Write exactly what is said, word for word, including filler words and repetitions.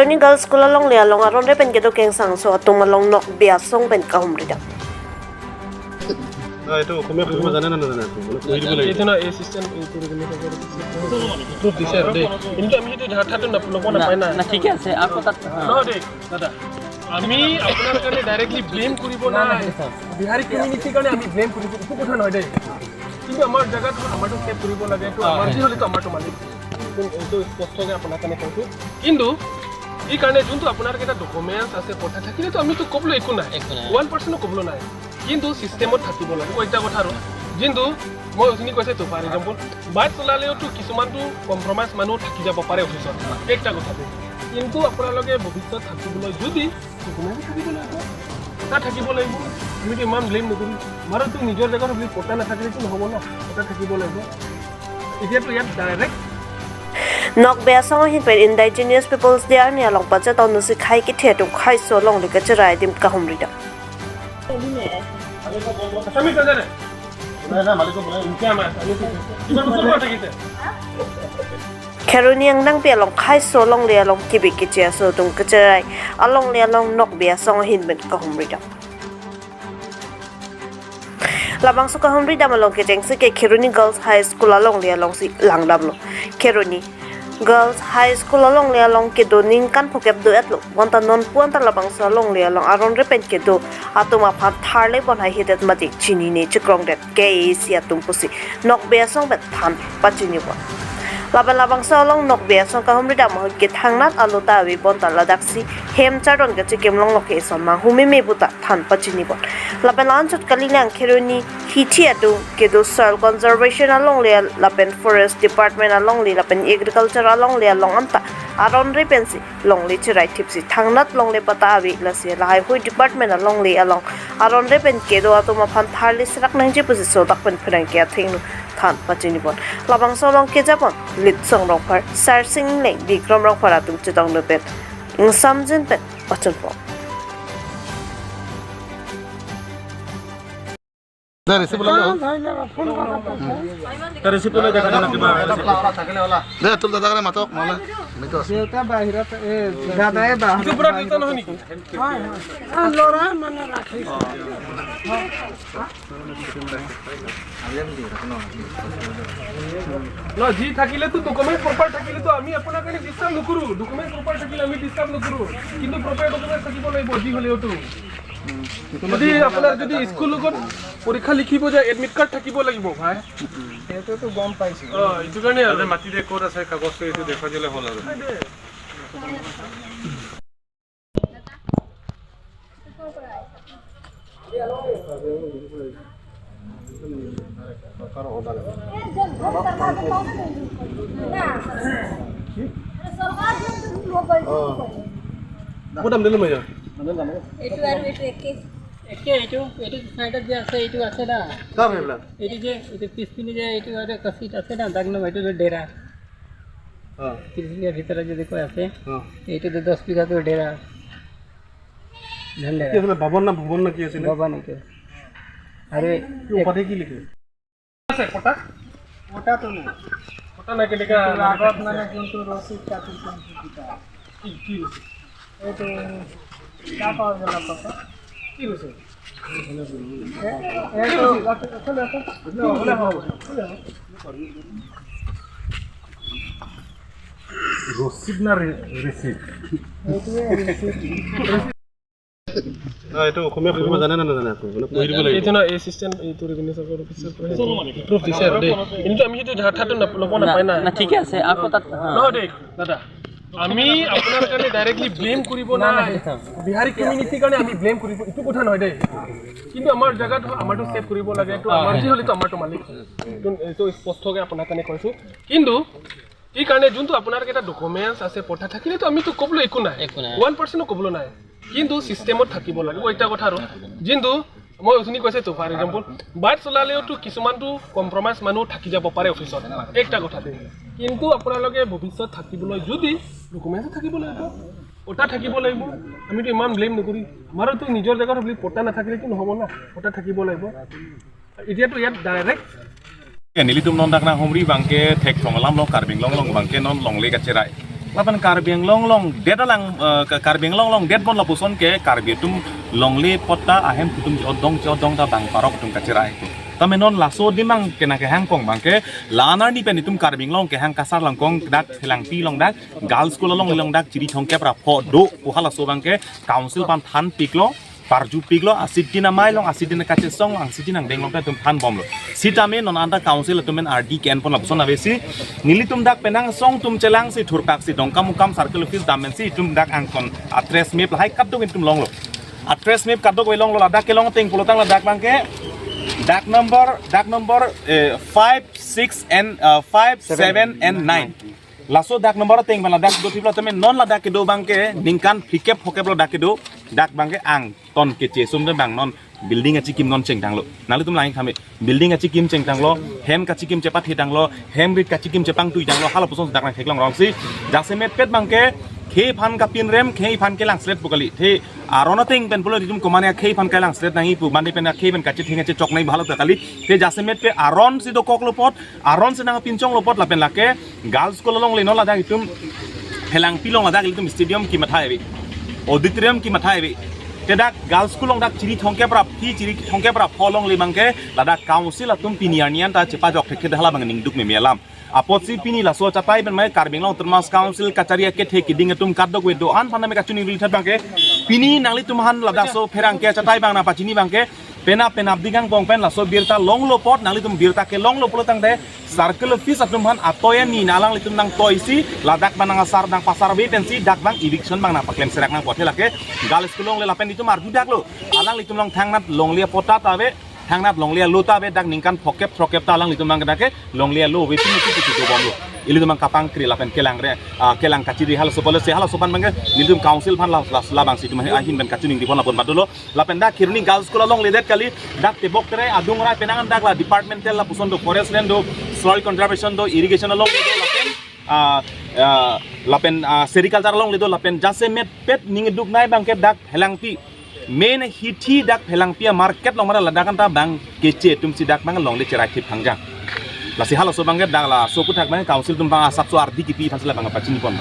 Kheroni Girls School alongle along aron re pen kedo kengsangso atum along nokbe asong pen kahumri dam. না, এইটো অসমীয়া ফুৰিব জানে নে নাজানে আপুনি? মানে কৈ দিব লাগিব। এইটো না, এই চিষ্টেম, এইটো ৰেগুলেটৰ কৰি দিছে। প্ৰুফ দিছে আৰু দেই। কিন্তু আমি সেইটো ধাৰ ঠাৰটো নাপ-, ল'ব না, নাপায় না। না, ঠিকে আছে, আকৌ তাত, নহয় দেই, দাদা। আমি আপোনাৰ কাৰণে ডাইৰেক্টলি ব্লেম কৰিব না, নাই। না, ছাৰ। বিহাৰী কমিউনিটিৰ কাৰণে আমি ব্লেম কৰিব, একো কথা নহয় দেই। কিন্তু আমাৰ জেগাত আমাৰতো ছেভ কৰিব লাগে, এইটো আমাৰ, হয়। যি হ'লেতো আমাৰতো মালিক। এইটো স্পষ্টকৈ আপোনাৰ কাৰণে কৈছোঁ। কিন্তু এই কাৰণে যোনটো আপোনাৰ কেইটা ডকুমেণ্টছ আছে, পথা থাকিলেতো আমিতো ক'বলৈ একো নাই। একো নাই। ওৱান পাৰ্চেণ্টো ক'বলৈ নাই। কিন্তু চিষ্টেমত থাকিব লাগে, এইটা কথা আৰু। যোনটো মই অথনি কৈছে তো, ফৰ এক্সাম্পল, বাইক চলালেওতো কিছুমানতো কম্প্ৰমাইজ মানুহ থাকি যাব পাৰে অফিচত, একটা কথা দেই। কিন্তু আপোনালোকে ভৱিষ্যত থাকিবলৈ যদি ডকুমেণ্ট থাকিব লাগিব, পথা থাকিব লাগিব। আমিতো ইমান ব্লেম নকৰোঁ। আমাৰতো নিজৰ জেগাত বুলি পথা নাথাকিলেতো নহ'ব ন, পথা থাকিব লাগিব। এতিয়াতো ইয়াত direct Nokbe asong ahin pen Indigenous Peoples Day arni along pachetongdunsi khei kethe atum kheiso alongle kacherai adim kahumri dam. Kheroni angnangpi along kheiso alongle along kibi kiche aso atum kacherai alongle along nokbe asong ahin pen kahumri dam. Labangso kahumri dam along kechengsi ke Kheroni Girls High School alongle alongsi langdamlo. Kheroni Girls High School alongle along kedo ningkan phokep do-etlo. Bonta non puan ta labangso alongle along aron re pen kedo atum aphan tharle bon haihedet mati chinine chikrongdet K A A C atum pusi nokbe asong pen than pachini bon. Lapen labangso along nokbe asong kahumri dam ahut ke thangnat alo ta ave bonta ladaksi hem chardon kachekim longlo ke ison manghumeme puta than pachini bon. Lapen la-anchot kalilang Kheroni hithi atum kedo soil conservation alongle lapen forest department alongle lapen agriculture alongle along anta aron re pensi longle cherai thipsi thangnat longle patta ave, lasi lahaihui department alongle along aron re pen kedo atum aphan tharle serak nangji pusi sodak pen pherangke athengno than pachini bon. Labangso along keja bon Litsong Rongphar, Sarsing Engleng, Bikram Rongphar atum chetongdun pen ingsamjin pen pachun pon. দে, ৰিচিভ ওলালে হ'ল। দে, ৰিচিভ ওলাই দেখা নাই কিবা। দে, তোৰ দাদাকে মাতক, নহ'লে মৃত আছে। দেউতা বাহিৰত, এ, দাদাই বাহিৰত। এইটো পুৰা দেউতা নহয় নেকি? হয়, হয়। অ, ল'ৰা মানে ৰাখিছে। ন, যি থাকিলেতো ডকুমেণ্ট প্ৰপাৰ থাকিলেতো আমি আপোনাৰ কাৰণে ডিষ্টাৰ্ব নকৰোঁ। ডকুমেণ্ট প্ৰপাৰ থাকিলে আমি ডিষ্টাৰ্ব নকৰোঁ। কিন্তু প্ৰপাৰ ডকুমেণ্ট থাকিব লাগিব, যি হ'লেওতো। যদি আপোনাৰ যদি স্কুল লগত পৰীক্ষা লিখিব যায়, এডমিট কাৰ্ড থাকিব লাগিব, ভাই। সেইটোতো গম পাইছোঁ। অ, এইটো কাৰণে আৰু। আৰে, মাটি দে, ক'ত আছে কাগজটো, এইটো দেখুৱাই দিলে হ'ল আৰু। ক'ত দাম দিলে মই? এইটো আৰু এইটো একে। একে এইটো, এইটো চাইডত যে আছে, এইটো আছে না। কাৰ সেইবিলাক? এইটো যে, এইটো পিছপিনে যে এইটো আৰু এটা চিট আছে না, দাগ নাম, এইটো যে ডেৰা। অ। ত্ৰিশ দিনৰ ভিতৰত যদি কৈ আছে, অ। এইটো যে দহ বিঘাটো ডেৰা। ধান ডেৰা। কি আছিলে? বাবন না ভুৱন না কি আছিলে? বাবন এইটো। আৰু কি উপাধি কি লিখে? আছে, পটা? পটাটো নাই। পটা নাই, কেনেকা? কিন্তু আগত মানে যোনটো ৰচিদ কাটিছিল, কি, কি ৰচিদ? এইটো কাগজ অলপ আছে। কি ৰচিদ? এ, এইটো কি ৰচিদ? ৰচিদ না ৰি-, ৰিচিদ? এইটোৱে ৰিচিদ। না, এইটো অসমীয়া ফুৰিব জানে নে নাজানে আপুনি? মানে কৈ দিব লাগিব। এইটো না, এই চিষ্টেম, এইটো ৰেভিনিউ চাৰ্ভে অফিচৰ পৰা প্ৰুফ দিছে আৰু দেই। কিন্তু আমি সেইটো ধাৰ ঠাৰটো নাপ-, ল'ব না, নাপায় না। না, ঠিকে আছে, আকৌ তাত, হা। নহয় দেই, দাদা। আমি আপোনাৰ কাৰণে ডাইৰেক্টলি ব্লেম কৰিব না, নাই। নাই, নাই। বিহাৰী কমিউনিটিৰ কাৰণে আমি ব্লেম কৰিব, এইটো কথা নহয় দেই। কিন্তু আমাৰ জেগাত আমাৰতো ছেভ কৰিব লাগে, এইটো আমাৰ যি হ'লেতো আমাৰতো মালিক। এইটো, এইটো স্পষ্টকৈ আপোনাৰ কাৰণে কৈছোঁ। কিন্তু এই কাৰণে যোনটো আপোনাৰ কেইটা ডকুমেণ্টছ আছে, পথা থাকিলেতো আমিতো ক'বলৈ একো নাই। একো নাই। ওৱান পাৰ্চেণ্টো ক'বলৈ নাই। কিন্তু চিষ্টেমত থাকিব লাগে, এইটা কথা আৰু। যোনটো মই অথনি কৈছে তো, ফৰ এক্সাম্পল, বাইক চলালেওতো কিছুমানতো কম্প্ৰমাইজ মানুহ থাকি যাব পাৰে অফিচত, একটা কথা দেই। কিন্তু আপোনালোকে ভৱিষ্যত থাকিবলৈ যদি ডকুমেণ্টছ থাকিব লাগিব, পথা থাকিব লাগিব। আমিতো ইমান ব্লেম নকৰি, আমাৰোতো নিজৰ জেগাত বুলি পথা নাথাকিলেতো নহ'ব না, পথা থাকিব লাগিব। এতিয়াতো ইয়াত direct Nelitum non dak nanghumri abangke thekthong alam along Karbi Anglong along abangke non longle kacherai. Lapen Karbi Anglong longdet alang, eh, ke Karbi Anglong longdet bon lapuson ke Karbi atum longle apot ta ahem kutum chodong chodong ta bang parok atum kacherai ko. Tame non laso adim abang kena kehang kong abang ke la-an arni pen itum Karbi Anglong kehang kasar langkong dak Phelangpi along dak girls school along along dak chiri thomkep ra pho do pu halaso abang ke council aphan than piklo, parju piklo, asidin amei along, asidin kachesong along, asidin angdeng along ta itum than bomlo. Sitame non anta council atum pen ardi ke-en pon lapuson avesi, nelitum dak penang asong atum chelangsi thurpaksi Dongkamukam circle office dam pensi itum dak angkon a-trace map lahai kadokave itum longlo. A-trace map kadokave longlo, ladak kelong ateng pulotang ladak abang ke dak number, dak number, eh, five, six and, eh, five, seven and nine. Laso dak number ateng abang ladak do thiplo tame non ladak kedo abang ke ningkan phlikep phokep lo dak kedo, dak abang ke angton keche sum de abang non building achikim non chengtanglo. Nanglitum lang-ik tame, building achikim chengtanglo, hem kachikim chepathetanglo, hem rit kachikim chepangtuitanglo, halapuson dak nangtheklong rongsi jasemet pet abang ke khei aphan kapinrem, khei aphan kelang slet pu kali. The aron ateng pen pulo itum komane khei aphan kelang slet nangji pu, mane pen khei pen kachetheng chechok nangji pu halo ta kali. The jasemet pet aron si dokoklo apot, aron si nangpinchonglo apot lapen lake girls school along le non ladak itum Phelangpi along ladak itum stadium kematha ave, auditorium kematha ave. Te dak girls school along dak chiri thomkep ra phi, chiri thomkep ra pho along le abang ke ladak council atum pini arni anta chepajok thekthedetha labang ningduk meme alam. Apotsi pini laso achatai pen mai Karbi Anglong Autonomous Council kachari akethe keding atum kadokave do-an aphan name kachiningri tha abang ke, pini nanglitum aphan ladak so pherangke achatai abang nangpachini abang ke, penap penapdik angbong pen laso birta longlo apot, nanglitum birta kelonglo pulotangte circle office atum aphan atoi ani alanglitum nangtoisi ladak abang nang asar nangpasar ave pensi dak abang eviction abang nangpaklem serak nangpo. The lake girls school along le lapen itum arjudaklo, alanglitum along thangnat longle apot ta ave, thangnat longle alo ta ave, dak ningkan phokep throkep ta alanglitum abang ke dak ke longle alo ave pini kitu kitu bomlo. Ilitum abang kapangkri lapen kelang re, ah, kelang kachiri halaso policy halaso abang ke nelitum council aphan la, la, labangsi itum ahin pen kachiningri pon lapon patulo. Lapen dak Kheroni girls school along ledet kali, dak tebok tere adung rai penang dak la departmental lapuson do, forest land do, soil conservation do, irrigation along le do, lapen, ah, ah, lapen, ah, sericulture along le do, lapen jasemet pet ningduk nai abang ke dak Phelangpi main hithi dak Phelangpi a-market along mara ladak anta abang keche atum si dak abang longle cherai thip phangjang. Lasi halaso abang ke dak laso aputhak abang council atum abang asapso ardi kipi aphan si labang pachini pon.